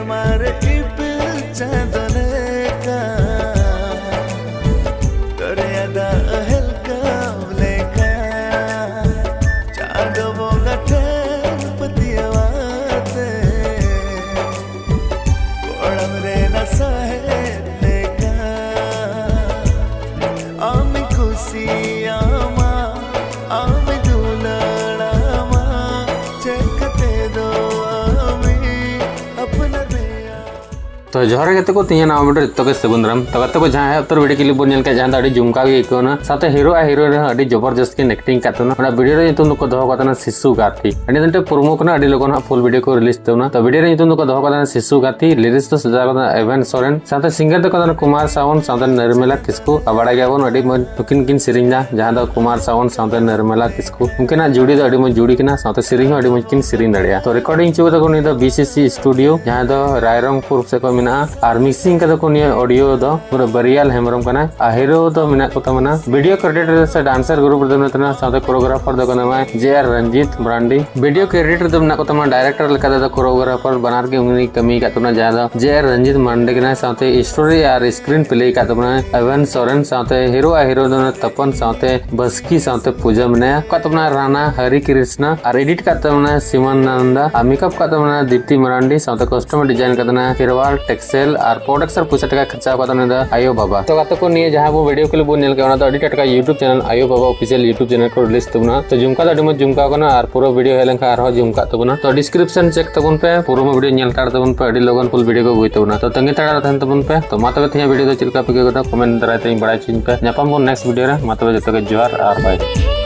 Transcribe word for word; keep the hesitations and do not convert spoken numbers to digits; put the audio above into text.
ᱢᱟᱨᱮ ᱤᱯᱤᱞ ᱪᱟᱸᱫᱚ ᱞᱮᱠᱟ, ᱫᱚᱨᱭᱟ ᱫᱟᱜ ᱦᱮᱞᱠᱟᱣ ᱞᱮᱠᱟ, ᱪᱟᱸᱫᱚ ᱵᱚᱸᱜᱟ ᱴᱷᱮᱱ ᱯᱟᱹᱛᱭᱟᱹᱣᱟᱛᱮ, ᱠᱚᱲᱟᱢ ᱨᱮᱱᱟᱜ ᱥᱟᱦᱮᱫ ᱞᱮᱠᱟ᱾ ᱟᱢ ᱠᱩᱥᱤᱭᱟᱢᱟ, ᱟᱢ ᱫᱩᱞᱟᱹᱲᱟᱢᱟ, ᱪᱮᱫ ᱠᱟᱛᱮ ᱫᱚ ᱟᱢ ᱟᱯᱱᱟᱨ ᱢᱮᱭᱟ᱾ ᱛᱚ ᱡᱚᱦᱟᱨ ᱜᱮ ᱜᱟᱛᱮ ᱠᱚ, ᱛᱮᱦᱮᱧᱟᱜ ᱱᱟᱣᱟ video ᱨᱮ ᱡᱚᱛᱚ ᱜᱮ ᱥᱟᱹᱜᱩᱱ ᱫᱟᱨᱟᱢ᱾ ᱛᱚ ᱜᱟᱛᱮ ᱠᱚ, ᱡᱟᱦᱟᱸᱭ ᱩᱛᱟᱹᱨ video clip ᱵᱚᱱ ᱧᱮᱞ ᱠᱮᱫ, ᱡᱟᱦᱟᱸ ᱫᱚ ᱟᱹᱰᱤ ᱡᱚᱢᱠᱟᱣ ᱜᱮ ᱟᱹᱭᱠᱟᱹᱣ ᱮᱱᱟ, ᱥᱟᱶᱛᱮ hero ᱟᱨ heroine ᱨᱮᱦᱚᱸ ᱟᱹᱰᱤ ᱡᱚᱵᱚᱨᱡᱚᱥᱛ ᱠᱤᱱ acting ᱠᱟᱜ ᱛᱟᱵᱚᱱᱟ᱾ ᱚᱱᱟ video ᱨᱮ ᱧᱩᱛᱩᱢ ᱫᱚᱠᱚ ᱫᱚᱦᱚ ᱠᱟᱫ ᱛᱟᱦᱮᱱᱟ ᱥᱤᱥᱩ ᱜᱟᱛᱷᱤ᱾ ᱟᱹᱰᱤ ᱫᱤᱱ ᱛᱮ promo ᱠᱟᱱᱟ, ᱟᱹᱰᱤ ᱞᱚᱜᱚᱱ ᱦᱟᱸᱜ full video ᱠᱚ release ᱛᱟᱵᱚᱱᱟ᱾ ᱛᱚ video ᱨᱮ ᱧᱩᱛᱩᱢ ᱫᱚᱠᱚ ᱫᱚᱦᱚ ᱠᱟᱫᱟ ᱥᱤᱥᱩ ᱜᱟᱛᱷᱤ, lyrics ᱫᱚ ᱥᱟᱡᱟᱣ ᱠᱟᱫᱟ ᱮᱵᱷᱮᱱ ᱥᱚᱨᱮᱱ, ᱥᱟᱶᱛᱮ singer ᱫᱚᱠᱚ ᱠᱟᱱᱟ ᱠᱩᱢᱟᱨ ᱥᱟᱣᱩᱱ, ᱥᱟᱶᱛᱮ ᱱᱤᱨᱢᱚᱞᱟ ᱠᱤᱥᱠᱩ᱾ ᱟᱨ ᱵᱟᱲᱟᱭ ᱜᱮᱭᱟᱵᱚᱱ ᱟᱹᱰᱤ ᱢᱚᱡᱽ ᱱᱩᱠᱤᱱ ᱠᱤᱱ ᱥᱮᱨᱮᱧ ᱫᱟ, ᱡᱟᱦᱟᱸ ᱫᱚ ᱠᱩᱢᱟᱨ ᱥᱟᱣᱩᱱ ᱥᱟᱶᱛᱮ ᱱᱤᱨᱢᱚᱞᱟ ᱠᱤᱥᱠᱩ᱾ ᱩᱱᱠᱤᱱᱟᱜ ᱡᱩᱲᱤ ᱫᱚ ᱟᱹᱰᱤ ᱢᱚᱡᱽ ᱡᱩᱲᱤ ᱠᱟᱱᱟ, ᱥᱟᱶᱛᱮ ᱥᱮᱨᱮᱧ ᱦᱚᱸ ᱟᱹᱰᱤ ᱢᱚᱡᱽ ᱠᱤᱱ ᱥᱮᱨᱮᱧ ᱫᱟᱲᱮᱭᱟᱜᱼᱟ᱾ ᱛᱚ recording ᱦᱚᱪᱚ ᱠᱟᱫᱟ ᱠᱚ ᱱᱤᱭᱟᱹ ᱫᱚ B C C studio, ᱡᱟᱦᱟᱸ ᱫᱚ ᱨᱟᱭᱨᱚᱝᱯᱩᱨ ᱥᱮᱫ ᱠᱷᱚᱱ ᱢᱮᱱᱟᱜᱼᱟ᱾ ᱟᱨ mixing ᱠᱟᱫᱟ ᱠᱚ ᱱᱤᱭᱟᱹ audio ᱫᱚ ᱯᱩᱨᱟᱹ ᱵᱟᱨᱤᱭᱟᱞ ᱦᱮᱢᱵᱨᱚᱢ ᱠᱟᱱᱟᱭ᱾ ᱟᱨ hero ᱫᱚ ᱢᱮᱱᱟᱜ ᱠᱚ ᱛᱟᱵᱚᱱᱟ, video creator ᱥᱮ dancer group ᱨᱮᱫᱚ ᱢᱮᱱᱟᱜ ᱛᱟᱵᱚᱱᱟ, ᱥᱟᱶᱛᱮ choreographer ᱫᱚ ᱠᱟᱱᱟᱭ J R Ranjit Marandi. Video creator ᱫᱚ ᱢᱮᱱᱟᱜ ᱠᱚ ᱛᱟᱵᱚᱱᱟ, director ᱞᱮᱠᱟ ᱛᱮᱫᱚ choreographer ᱵᱟᱱᱟᱨ ᱜᱮ ᱩᱱᱤ ᱠᱟᱹᱢᱤ ᱟᱠᱟᱫ ᱛᱟᱵᱚᱱᱟ, ᱡᱟᱦᱟᱸ ᱫᱚ J R ᱨᱚᱧᱡᱤᱛ ᱢᱟᱨᱟᱱᱰᱤ ᱠᱟᱱᱟᱭ, ᱥᱟᱶᱛᱮ story ᱟᱨ screenplay ᱟᱠᱟᱫ ᱛᱟᱵᱚᱱᱟᱭ ᱮᱵᱷᱮᱱ ᱥᱚᱨᱮᱱ, ᱥᱟᱶᱛᱮ hero ᱟᱨ heroine ᱫᱚ ᱛᱚᱯᱚᱱ ᱥᱟᱶᱛᱮ ᱵᱟᱥᱠᱤ ᱥᱟᱶᱛᱮ ᱯᱩᱡᱟ ᱢᱮᱱᱟᱭᱟ᱾ ᱟᱠᱟᱫ ᱛᱟᱵᱚᱱᱟᱭ ᱨᱟᱱᱟ ᱦᱟᱨᱤ ᱠᱨᱤᱥᱱᱟ, ᱟᱨ edit ᱟᱠᱟᱫ ᱛᱟᱵᱚᱱᱟᱭ ᱥᱤᱢᱟᱱᱟᱱᱫᱟ, ᱟᱨ makeup ᱟᱠᱟᱫ ᱛᱟᱵᱚᱱᱟᱭ ᱫᱤᱯᱛᱤ ᱢᱟᱨᱟᱱᱰᱤ, ᱥᱟᱶᱛᱮ costume design ᱟᱠᱟᱫ ᱛᱟᱵᱚᱱᱟᱭ ᱠᱷᱮᱨᱣᱟᱞ ᱴᱮᱠᱥᱮᱞ, ᱟᱨ production ᱯᱚᱭᱥᱟ ᱴᱟᱠᱟ ᱠᱷᱚᱨᱪᱟ ᱟᱠᱟᱫ ᱛᱟᱵᱚᱱᱟᱭ ᱫᱚ ᱟᱭᱳ ᱵᱟᱵᱟ᱾ ᱛᱚ ᱜᱟᱛᱮ ᱠᱚ, ᱱᱤᱭᱟᱹ ᱡᱟᱦᱟᱸ ᱵᱚ video clip ᱵᱚᱱ ᱧᱮᱞ ᱠᱮᱫᱟ, ᱚᱱᱟ ᱫᱚ ᱟᱹᱰᱤ ᱴᱟᱴᱠᱟ YouTube channel ᱟᱭᱳ ᱵᱟᱵᱟ official YouTube channel ᱠᱚ release ᱛᱟᱵᱚᱱᱟ᱾ ᱛᱚ ᱡᱷᱩᱢᱠᱟ ᱫᱚ ᱟᱹᱰᱤ ᱢᱚᱡᱽ ᱡᱷᱩᱢᱠᱟᱣ ᱠᱟᱱᱟ, ᱟᱨ ᱯᱩᱨᱟᱹ video ᱦᱮᱡ ᱞᱮᱱᱠᱷᱟᱱ ᱟᱨᱦᱚᱸ ᱡᱷᱩᱢᱠᱟᱜ ᱛᱟᱵᱚᱱᱟ᱾ ᱛᱚ description check ᱛᱟᱵᱚᱱ ᱯᱮ, ᱯᱩᱨᱟᱹ video ᱧᱮᱞ ᱦᱟᱛᱟᱲ ᱛᱟᱵᱚᱱ ᱯᱮ, ᱟᱹᱰᱤ ᱞᱚᱜᱚᱱ full video ᱠᱚ ᱟᱹᱜᱩᱭ ᱛᱟᱵᱚᱱᱟ᱾ ᱛᱚ ᱛᱟᱺᱜᱤ ᱛᱟᱲᱟᱜ ᱨᱮ ᱛᱟᱦᱮᱱ ᱛᱟᱵᱚᱱ ᱯᱮ᱾ ᱛᱚ ᱢᱟ ᱛᱚᱵᱮ ᱛᱮᱦᱮᱧᱟᱜ video ᱫᱚ ᱪᱮᱫ ᱞᱮᱠᱟ ᱯᱮ ᱟᱹᱭᱠᱟᱹᱣ ᱠᱮᱫᱟ, comment ᱫᱟᱨᱟᱭ ᱛᱮᱧ ᱵᱟᱲᱟᱭ ᱦᱚᱪᱚᱧ ᱯᱮ᱾ ᱧᱟᱯᱟᱢ ᱵᱚᱱ next video ᱨᱮ᱾ ᱢᱟ ᱛᱚᱵᱮ ᱡᱚᱛᱚ ᱜᱮ ᱡᱚᱦᱟᱨ ᱟᱨ bye᱾